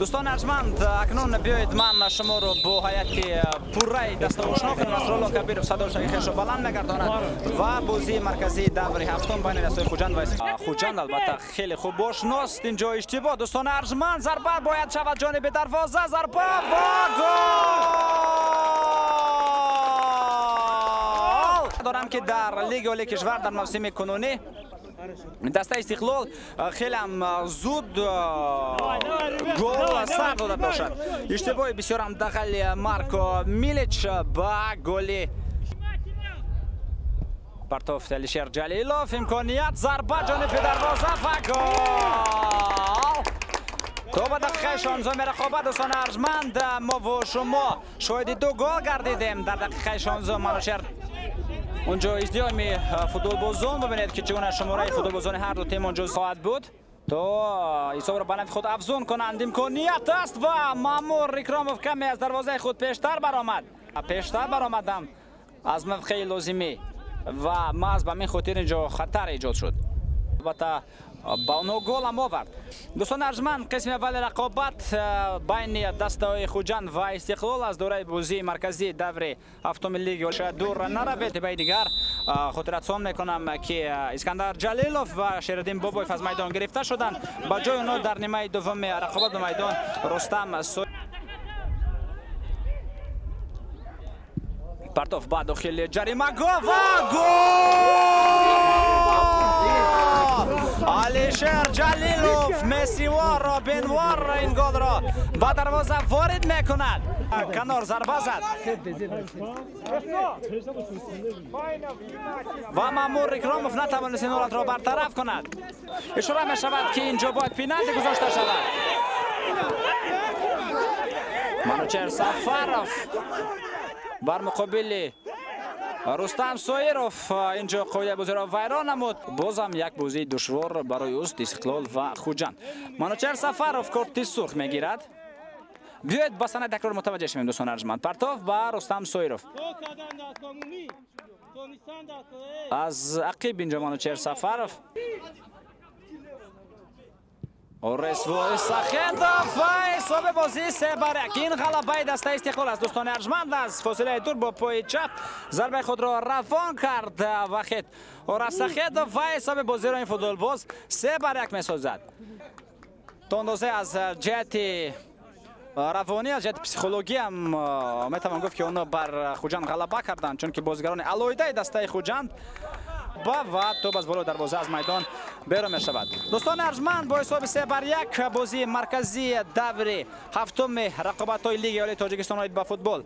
Дӯстони арҷманд, акнун биёед ман шуморо бо ҳайати пурраи даста ошно кунам. Насрулло Кабиров садои хешро баланд мегардонад ва бозии марказии даври ҳафтум байни дастаҳои Хуҷанд ва Хуҷанд албатта хеле хуб ошност. Инҷо иштибоҳ, дӯстони арҷманд, зарба бояд шавад ҷониби дарвоза, зарба ва гол! Дорам ки дар Лиги Олии кишвар дар мавсими кунунӣ дастаи Истиқлол хеле ҳам зуд гол сар дода бошад. Иштибоҳи бисёрам дағали Марко Милич ба голи партофт Алишер Ҷалилов. Имконият, зарба ҷониби дарвоза ва гол! То ба дақиқаи 16 рақобат, дӯстони арҷманд, мо ва шумо шоҳиди ду гол гардидем дар дақиқаи 16. Манучер онҷо издиҳоми футболбозон, бибинед ки чӣ гуна шумораи футболбозони ҳар ду тим онҷо хоҳад буд то ҳисобро ба нафи худ афзун кунанд. Имконият аст ва Маъмур Икромов каме аз дарвозаи худ пештар баромад. Пештар баромадам аз мавқеи лозимӣ ва маҳз ба ҳамин хотир инҷо хатар эҷод шуд. Албатта ба онҳо гол ҳам овард. Дӯстони арҷманд, қисми аввали рақобат байни дастаҳои Хуҷанд ва Истиқлол аз дораи бозии марказии даври ҳафтуми лиги шояд дур наравед. Баи дигар хотиррасон мекунам ки Искандар Ҷалилов ва Шериддин Бобоев аз майдон гирифта шуданд. Ба ҷои онҳо дар нимаи дуввуми рақобат ба майдон Рустам партоф ба дохили ҷаримагоҳ ва гол! Алишер Ҷалилов Мессивор, Робинвор ин голро ба дарвоза ворид мекунад. Канор зарба зад ва Маъмур Икромов натавонист ин ҳолатро бартараф кунад. Ишора мешавад ки инҷо бояд пеналти гузошта шавад. Манучер Сафаров бар муқобили Рустам Соиров инҷо қоидаи бозиро вайрон намуд. Бозам як бозии душвор барои ӯст Истиқлол ва Хуҷанд. Манучер Сафаров корти сурх мегирад. Биёед ба санаи такрор мутаваҷҷеҳ шавем, дӯстони арҷманд. Партов ба Рустам Соиров. Аз ақиб инҷо Манучер Сафаров. Ресвой Сахедов ва ҳисоби бозӣ 3-1. Ин ғалабаи дастаи Истиқлол аст, дӯстони арҷманд. Аз фосилаи дур бо пои чап зарбаи худро равон кард Вахид Орасахедов ва ҳисоби бозиро ин футболбоз 3-1 месозад. То андозе аз ҷиҳати равонӣ, аз ҷиҳати психологӣ ҳам метавон гуфт ки онҳо бар Хуҷанд ғалаба карданд, чунки бозигарони алоҳидаи дастаи Хуҷанд ва топ аз болои дарвоза аз майдон берун мешавад. Дӯстони арҷманд, бо ҳисоби 3-1 бозии марказии даври ҳафтуми рақобатҳои Лиги Олии Тоҷикистон оид ба футбол.